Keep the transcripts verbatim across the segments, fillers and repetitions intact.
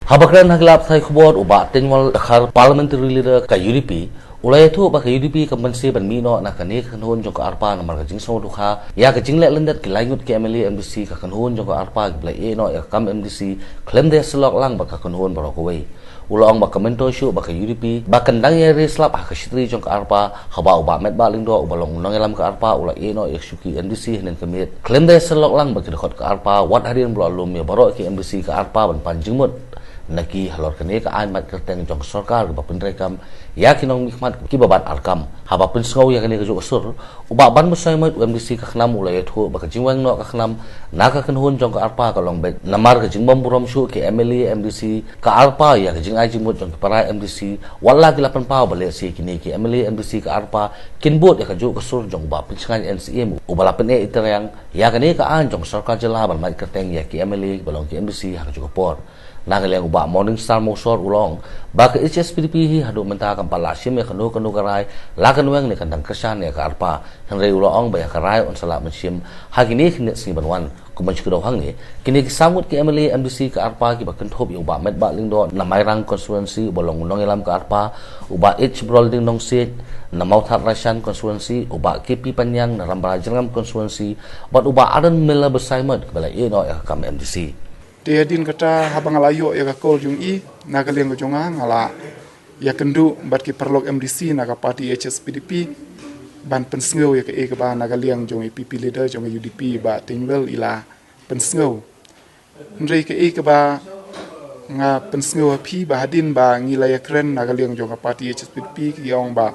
Haba kren ha ki lad pathai khubor, u Bah Tynwal Dkhar, Parliamentary Leader ka U D P, u la ïathuh ba ka U D P kam banse ban mih noh na kane ka kynhun jong ka ARPA namar ka jingsngewdukha ïa ka jingleh lyndet ki lai ngut ki M L A M D C ka kynhun jong ka ARPA kiba la ïeh noh ïa ka kam M D C khlem da ïasyllok lang bad ka kynhun baroh kawei. U la ong ba ka mynta shuh ba ka U D P ba kan dang ïarai slap ha ka shitri jong ka ARPA, haba u Bah Metbah Lyngdoh uba long u nongïalam ka ARPA u la ïeh noh ïa ka shuki M D C hynnin ka miet khlem da ïasyllok lang bad ki dkhot ka ARPA, wat hadien ba la lum ïa baroh ki M D C ka ARPA ban pan jingmut na ki halor kane ka aiñ mad kyrteng jong ka sorkar kaba pyntreikam ïa ki nongmihkhmat kiba bat arkam. Haba pynsngew ïa kane kajuh ka sur, u Bah Banbsoi Moit, u M D C ka KHNAM, u la ïathuh ba ka jingweng noh ka KHNAM na ka kynhun jong ka ARPA ka long beit namar ka jingbymburom shuh ki M L A M D C ka ARPA ïa ka jingai jingmut jong ki para M D C, wat la ki la pynpaw ba lehse kine ki M L A M D C ka ARPA kin bud ïa kajuh ka sur jong u Bah Pynshngaiñ N C M, uba la pyneh itynnad ïa kane ka aiñ jong ka sorkar jylla ban mad kyrteng ïa ki M L A ba long ki M D C ha kajuh ka por. Na ka liang u Bah Morningstar Mawsor u la ong ba ka H S P D P hi haduh mynta kam pat lah shim ïa kano kano ka rai la kan weng ne kan dang kyrshan ïa ka ARPA. Hynrei u la ong ba ïa ka rai un sa lah ban shim ha kine ki khyndiat sngi ban wan. Kum ban shu kdew hangne, kine ki saw ngut ki M L A M D C ka ARPA kiba kynthup ïa u Bah Metbah Lyngdoh na Mairang constituency uba long u nongïalam ka ARPA, u Bah H Brolding Nongsiej na Mawthadraishan constituency, u Bah K P Paniang na Rambrai Jyrngam constituency, bad u Bah Ardent Miller Basaiawmoit kiba la ïeh noh ïa ka kam M D C. Te hadien kata, haba nga la ïoh ïa ka call jong i, na ka liang ka jong nga, nga la ïakynduh bad ki paralok M D C na ka party H S P D P ban pynsngew ïa kaei kaba na ka liang jong i P P leader jong i U D P, Bah Tynwal, i la pynsngew. Hynrei kaei kaba nga pynsngew ha phi, ba hadien ba ngi la ïakren na ka liang jong ka party H S P D P, ki ong ba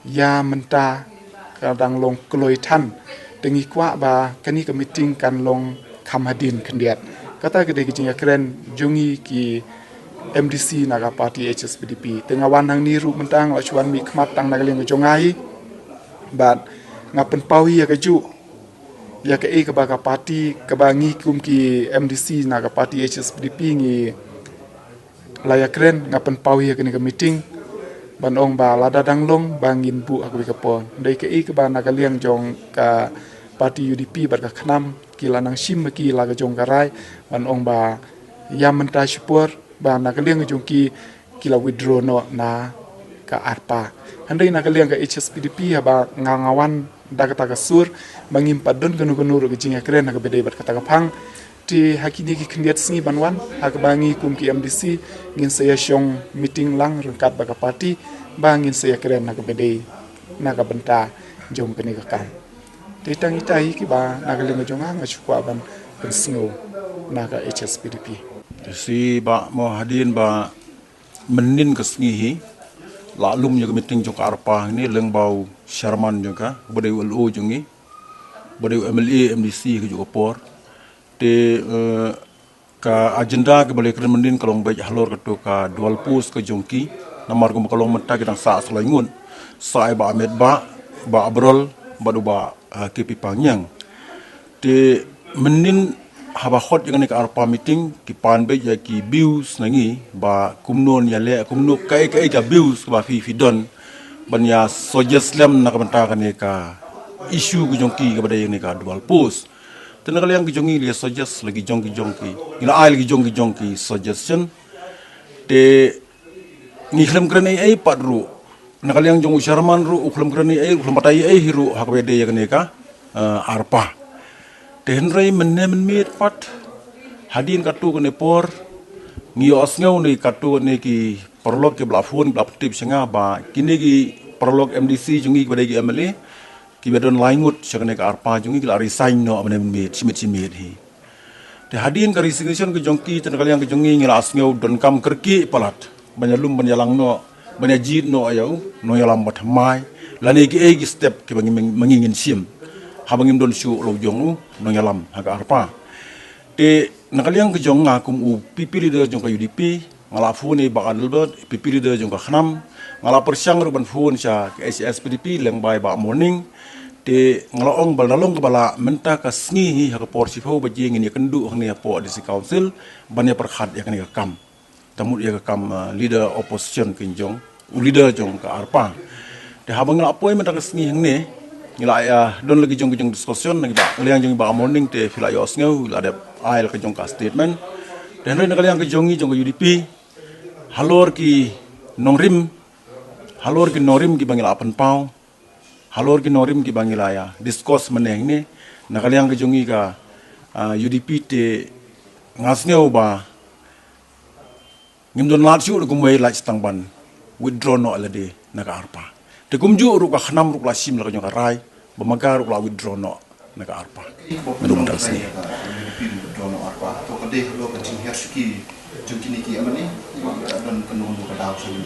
ïa mynta ka dang long kloi than, te ngi kwah ba kane ka meeting kan long kham hadien khyndiat. Kata ka dei ka jingïakren jong ngi ki M D C na ka party H S P D P. Te nga wan hangne ruh mynta, nga la shu wan mihkhmat tang na ka liang ka jong nga hi, bad nga pynpaw hi ïa kajuh, ïa kaei kaba ka party, kaba ngi kum ki M D C na ka party H S P D P ngi la ïakren, nga pynpaw hi ïa kane ka meeting ban ong ba lada dang long ba ngin buh ha kawei ka por. Dei kaei kaba na ka liang jong ka party U D P bad ka KHNAM ki la nang shim ma ki la ka jong ka rai ban ong ba ïa mynta shipor ba na ka liang jong ki, ki la withdraw noh na ka ARPA. Hynrei na ka liang ka H S P D P, haba nga, nga wan da kata ka sur ba ngim pat don kano kano ruh ka jingïakren ha kaba dei bad kata ka phang. Te ha kine ki khyndiat sngi ban wan, ha kaba ngi kum ki M D C ngin sa ïashong meeting lang ryngkat bad ka party ba ngin sa ïakren ha kaba dei na ka bynta jong kane ka kam. Te tang ita hi kiba na ka liang ka jong nga, nga shu kwah ban pynsngew na ka H S P D P. Te shi ba mo hadien ba mynnin ka sngi hi la lum ïa ka meeting jong ka ARPA ngi, lyngba u chairman jong ka, ba dei u L O jong ngi, ba dei u M L A, M D C kajuh ka por. Te, eh, ka agenda kaba la ïakren mynnin ka long beit halor kato ka dual post ka jong ki. Namar kumba ka long mynta ki dang sah sa lai ngut. Sah ïa Bah Metbah, Bah Abrol, bad u Bah, ah, K P Paniang. Te mynnin haba khot ïa kane ka ARPA meeting, ki pan beit ïa ki views na ngi ba kumno ngin ïaleh, kumno, kaei kaei ka views kaba phi, phi don ban ïa suggest lem na ka bynta kane ka issue ka jong ki kaba dei ïa kane ka dual post. Te na ka liang ki jong ngi la suggest la ki jong ki jong ki, ngi la ai la ki jong ki jong ki suggestion. Te ngi khlem kren ei ei pat ruh. Na ka liang jong u chairman ruh u khlem kren ei ei, u khlem batai ei ei hi ruh ha kaba dei ïa kane ka, eh, ARPA. Te hynrei mynne mynmiet pat, hadien kato kane por, ngi ïohsngew na kato kane ki paralok kiba la phone, ba la pyntip sha nga ba kine ki paralok M D C jong ngi kiba dei ki M L A kiba don lai ngut sha kane ka ARPA jong ngi ki la resign noh mynne mynmiet, shi miet shi miet hi. Te hadien ka resignation ka jong ki, te na ka liang ka jong ngi ngi la sngew donkam kyrkieh palat ban ïalum, ban ïalang noh, ban ïajied noh ïa u nongïalam ba thymmai, lane kiei ki step kiba ngi, ma ngi ngin shim haba ngim don shuh la u jong u nongïalam ha ka ARPA. Te na ka liang ka jong nga kum u P P leader jong ka U D P, nga la phone ïa i Bah Adelbert, P P leader jong ka KHNAM, nga la pyrshang ruh ban phone sha ka H S P D P lyngba i Bah Morning. Te nga la ong ba la long kaba lah mynta ka sngi hi ha ka por shiphew baje ngin ïakynduh hangne hapoh District Council ban ïapyrkhat ïa kane ka kam. Te mut ïa ka kam, ah, leader opposition ka jong, u leader jong ka ARPA. Te haba nga la poi mynta ka sngi hangne, ngi la, ah, don la ki jong ki jong discussion, na ki ba, liang jong i Bah Morning, te phi la ïohsngew, la dep ai la ka jong ka statement. Hynrei na ka liang ka jong ngi jong ka U D P, halor ki nongrim, halor ki nongrim kiba ngi la pynpaw, halor ki nongrim kiba ngi la ïa discuss mynne hangne, na ka liang ka jong ngi ka, ah, U D P te nga sngew ba ngim don lad shuh ruh kumwei lad sha tang ban withdraw noh lade na ka ARPA. Te kumjuh ruh ka KHNAM ruh ka la shim la ka jong ka rai ba ma ka ruh ka la withdraw noh na ka ARPA. Naduh mynta ka sngi.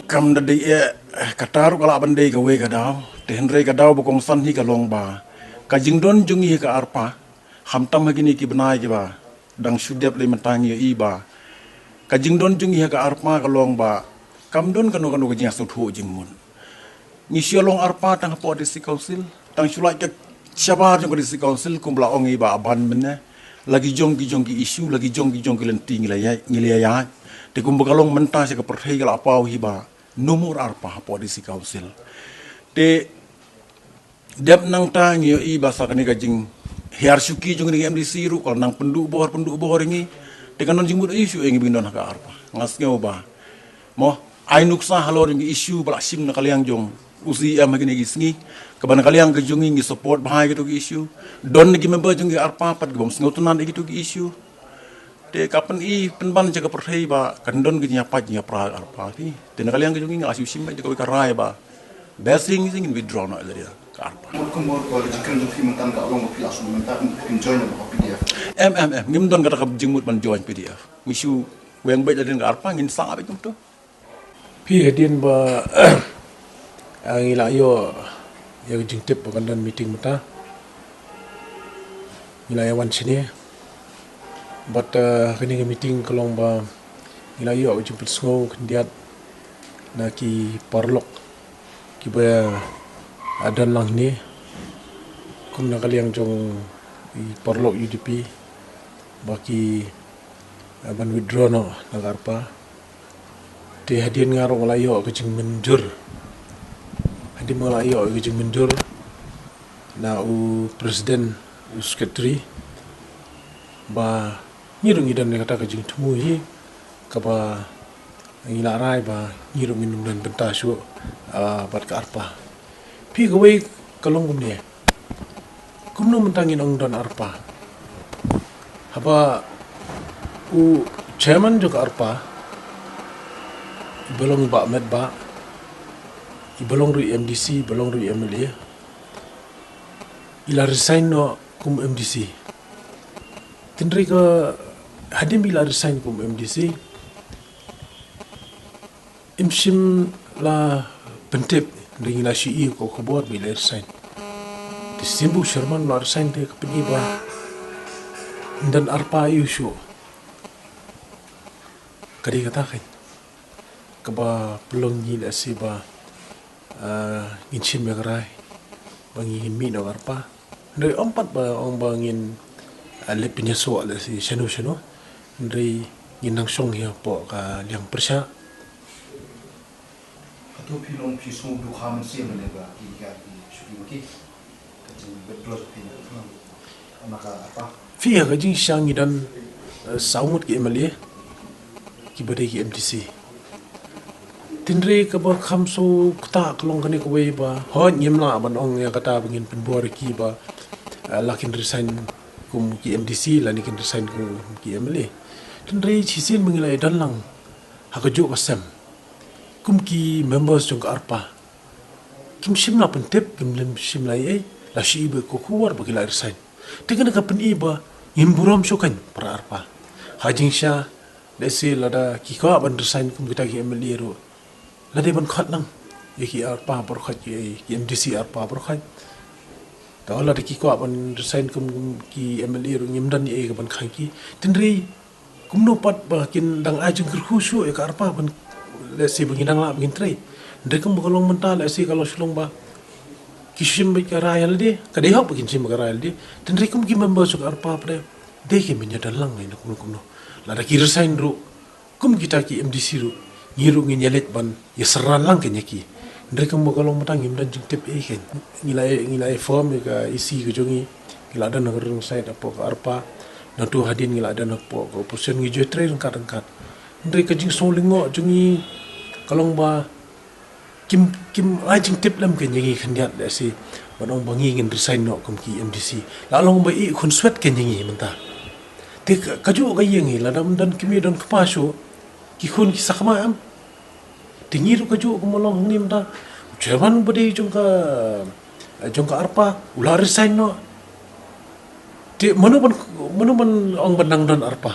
Kam da dei, eh, kata ruh ka lah ban dei kawei ka daw. Te hynrei ka daw ba kongsan hi ka long ba ka jingdon jong ngi ha ka ARPA, khamtam ha kine ki bnai kiba dang shu dep lei mynta ngi ïohi ba ka jingdon jong ngi ha ka ARPA ka long ba kam don kano kano ka jingsngewthuh jingmut. Ngi shu long ARPA tang hapoh District Council, tang shu lait ka shabar jong ka District Council kumba la ong i Bah Aban mynne. La ki jong ki jong ki issue, la ki jong ki jong ki lynti ngi la ïa, ngi la ïa. Te kumba ka long mynta sha ka pyrthei ka la paw hi ba no more ARPA hapoh District Council. Te dep nangta ngi ïohi ba sa kane ka jinghiar shuki jong kane ka M D C ruh ka la nang pynduh bor pynduh bor ïa ngi. Te kan don jingmut aïu shuh ïa ngi ba ngin don ha ka ARPA. Nga sngew ba mo ai nuksa halor jong ki issue ba la shim na ka liang jong U C M ha kine ki sngi, kaba na ka liang ka jong ngi ngi support bha ïa kito ki issue. Don na ki member jong ki ARPA pat ki bym sngewtynnat ïa kito ki issue. Te ka pyni pynban sha ka pyrthei ba kan don ka jingïapait jingïapra ka ARPA phi. Te na ka liang ka jong ngi nga la shu shim beit da kawei ka rai ba bad shisien ngin withdraw noh ïa ka ARPA. Mut kumno ka jingkren jong phi mynta ka long ba phi la shu mynta phin join noh bad ka P D F? Em, em, em, ngim don kata ka jingmut ban join P D F. Ngi shu weng beit lade na ka ARPA, ngin sah beit kumto. Phi, hadien ba, ah, ngi la ïoh ïa ka jingtip ba kan don meeting mynta, ngi la ïa wan shane. Bad, ah, kane ka meeting ka long ba ngi la ïoh ka jingpynsngew khyndiat na ki paralok kiba, ah, don lang hangne, kum na ka liang jong ki paralok U D P ba ki, ah, ban withdraw noh na ka ARPA. Te hadien nga ruh nga la ïoh ka jingmynjur. Hadien ba nga la ïoh ka jingmynjur na u president, u secretary, ba ngi ruh ngi don ïa kata ka jingthmu hi, kaba ngi la rai ba ngi ruh ngin ym don bynta shuh, ah, bad ka ARPA. Phi, kawei ka long kumne. Kumno mynta ngin ong don ARPA? Haba u chairman jong ka ARPA, i ba long i Bah Metbah, i ba long ruh i M D C, i ba long ruh i M L A, i la resign noh kum M D C. Tynrai ka hadien ba i la resign kum M D C, im shym la pyntip, hynrei ngi la shu ïohi ka khubor ba i la resign. Te shisien ba u chairman u la resign te ka pyni ba ym don ARPA aïu shuh. Ka dei kata keiñ kaba pynlong ngi lehse ba, ah, ngin shim ïa ka rai ba ngin mih noh ka ARPA. Hynrei ym pat ba ong ba ngin, ah, leit pynïasoh lehse shano shano. Hynrei ngin nang shong hi hapoh ka liang pyrshah. Hato phi long phi sngewdukha mynsiem ne ba ki, ki, ki shuki ma ki? Ka jingwithdraw jong phi na ka, na ka ARPA. Phi, ha ka jingshisha ngi don, eh, saw ngut ki M L A kiba dei ki M D C. Tynrai kaba kham sngewthuh ka long kane kawei ba, hooid ngim lah ban ong ïa kata ba ngin pynbor ïa ki ba, eh, la kin resign kum ki M D C, lane kin resign kum ki M L A. Tynrai shisien ba ngi la ïa don lang ha kajuh ka sem kum ki members jong ka ARPA, kim shym la pyntip, kim shym la ïa, la shu ïohi beit ka khubor ba ki la resign. Te kane ka pyni ba ngim burom shuh keiñ para ARPA. Ha jingshisha, lehse lada ki kwah ban resign kum kita ki M L A ruh, la dei ban khot lang ïa ki ARPA baroh khoit, ïa ki M D C ARPA baroh khoit. Te lada ki kwah ban resign kum ki M L A ruh, ngim don ei ei ban khang ki. Tynrai kumno pat ba kin dang ai jingkyrkhu shuh ïa ka ARPA ban, lehse ba ngin dang lah ba ngin trei. Hynrei kumba ka long mynta, lehse ka long shu long ba ki shim beit ka rai ïalade, ka dei hok ba kin shim ka rai ïalade. Tynrai kum ki member shuh ka ARPA pat, dei ki mynjur don lang ïa kumno kumno. Lada ki resign ruh, kum kita ki M D C ruh, ngi ruh ngin ïaleit ban ïasyrran lang keiñ ïa ki. Hynrei kumba ka long mynta ngim don jingtip ei ei keiñ. Ngi la, ngi la form ïa ka E C ka jong ngi, ngi la don ha ka rung side hapoh ka ARPA. Nangtu hadien ngi la don hapoh ka opposition ngi ju ïatrei ryngkat ryngkat. Hynrei ka jingsngew lyngngoh jong ngi ka long ba kim, kim ai jingtip lem kein ïa ngi khyndiat lehse ban ong ba ngi ngin resign noh kum ki M D C. La long ba i khunswet kein ïa ngi mynta. Te ka, kajuh ka ïing hi, lada ym don kmie don kpa shuh, ki khun ki sakma em. Te ngi ruh kajuh kumba long hangne mynta. U chairman ba dei jong ka, jong ka ARPA u la resign noh. Te mano ban, mano ban ong ban nang don ARPA?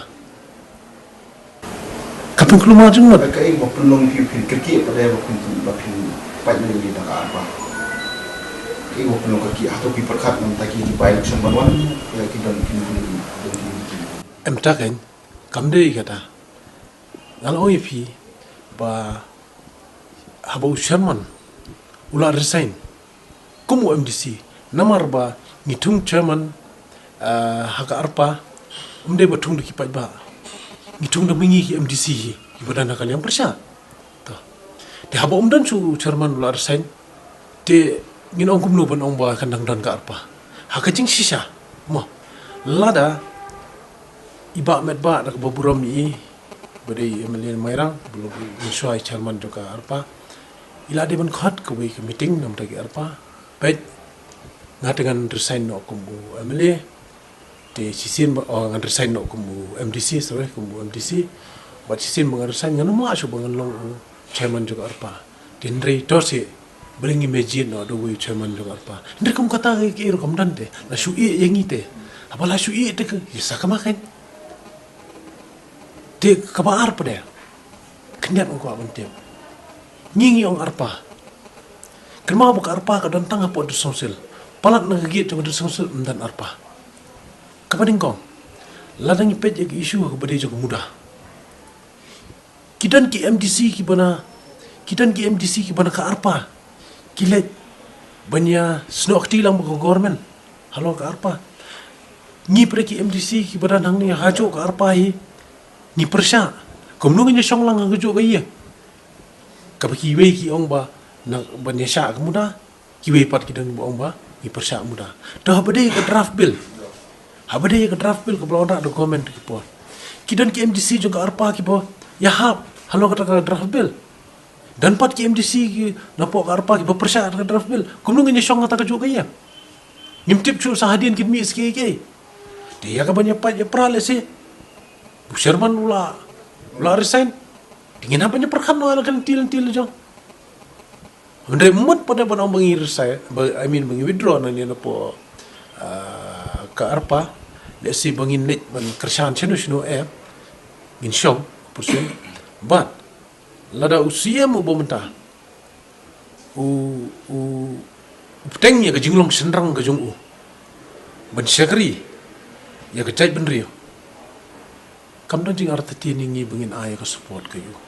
Ka pynkulmar jong ngi. Kaei ba pynlong phi, phin kyrkieh pat de ba phin, ba phin pait na ïing na ka ARPA? Kaei ba pynlong kyrkieh? Hato phi pyrkhat na ka bynta ki by-election ban wan, ïa ki don, ki don, ki don, ki don, ki don? Em, ta kein, kam dei kata. Nga la ong ïa phi ba haba u chairman u la resign kum u M D C, namar ba ngi thung chairman, ah, ha ka ARPA, ym dei ba thung da ki paidbah. Ngi thung da ma ngi ki M D C hi, kiba don ha ka liang pyrshah. To. Te haba ym don shuh u chairman u la resign, te ngin ong kumno ban ong ba kan dang don ka ARPA? Ha ka jingshisha mo, lada i Bah Metbah da kaba burom i, ba dei MLA Mairang, ba long mynshuwa i chairman jong ka ARPA, i la dei ban khot kawei ka meeting na ka bynta ki ARPA. Peit, nga te ngan resign noh kum u MLA. Te shisien ba, oh, ngan resign noh kum u MDC, sorry, kum u MDC. Bad shisien ba ngan resign, ngan ym lah shuh ba ngan long u chairman jong ka ARPA. Te hynrei to seh, balei ngim ïa jied noh da uwei u chairman jong ka ARPA? Hynrei kum kata ka, kaei ruh kam don te. La shu ïeh ïa ngi te. Haba la shu ïeh te ka, ïa sa kama kein. Te kaba ar pat de, khyndiat nga kwah ban tip. Ngi ngi ong ARPA. Kynmaw ba ka ARPA ka don tang hapoh District Council. Palat na ka gate jong ka District Council ym don ARPA. Kaba nyngkong, lada ngi peit ïa ka issue kaba dei jong ka muda, ki don ki MDC kiba na, ki don ki MDC kiba na ka ARPA ki leit ban ïa snoh kti lang bad ka government halor ka ARPA. Ngi pat ki MDC kiba don hangne hajuh ka ARPA hi, ngi pyrshah. Kumno ngin ïa shong lang ha kajuh ka ïing? Kaba kiwei ki ong ba na, ban ïa shah ka muda, kiwei pat ki don ba ong ba ngi pyrshah muda. To haba dei ka draft bill, haba dei ka draft bill kaba la wanrah da government ki por, ki don ki MDC jong ka ARPA kiba ïahap halor kata ka draft bill. Don pat ki MDC ki napoh ka ARPA kiba pyrshah ka draft bill. Kumno ngin ïa shong ha kata kajuh ka ïing? Ngim tip shuh sa hadien kin mih sa kiei kiei. Te ïa kaban ïa pait ïa pra lehse u chairman u la, u la resign, te ngin hap ban ïa pyrkhat noh ïa la ka lynti lynti la jong. Hynrei mut pat de ban ong ba ngi resign, ba, I mean, ba ngi withdraw na ne napoh, ah, ka ARPA, lehse ba ngin leit ban kyrshan shano shano eh, ngin shong opposition. But lada u CM uba mynta u, u, u bteng ïa ka jinglong shynrang ka jong u ban shakri ïa ka jaitbynriew, kam don jingartatien ïa ngi ba ngin ai ïa ka support ka ïa u.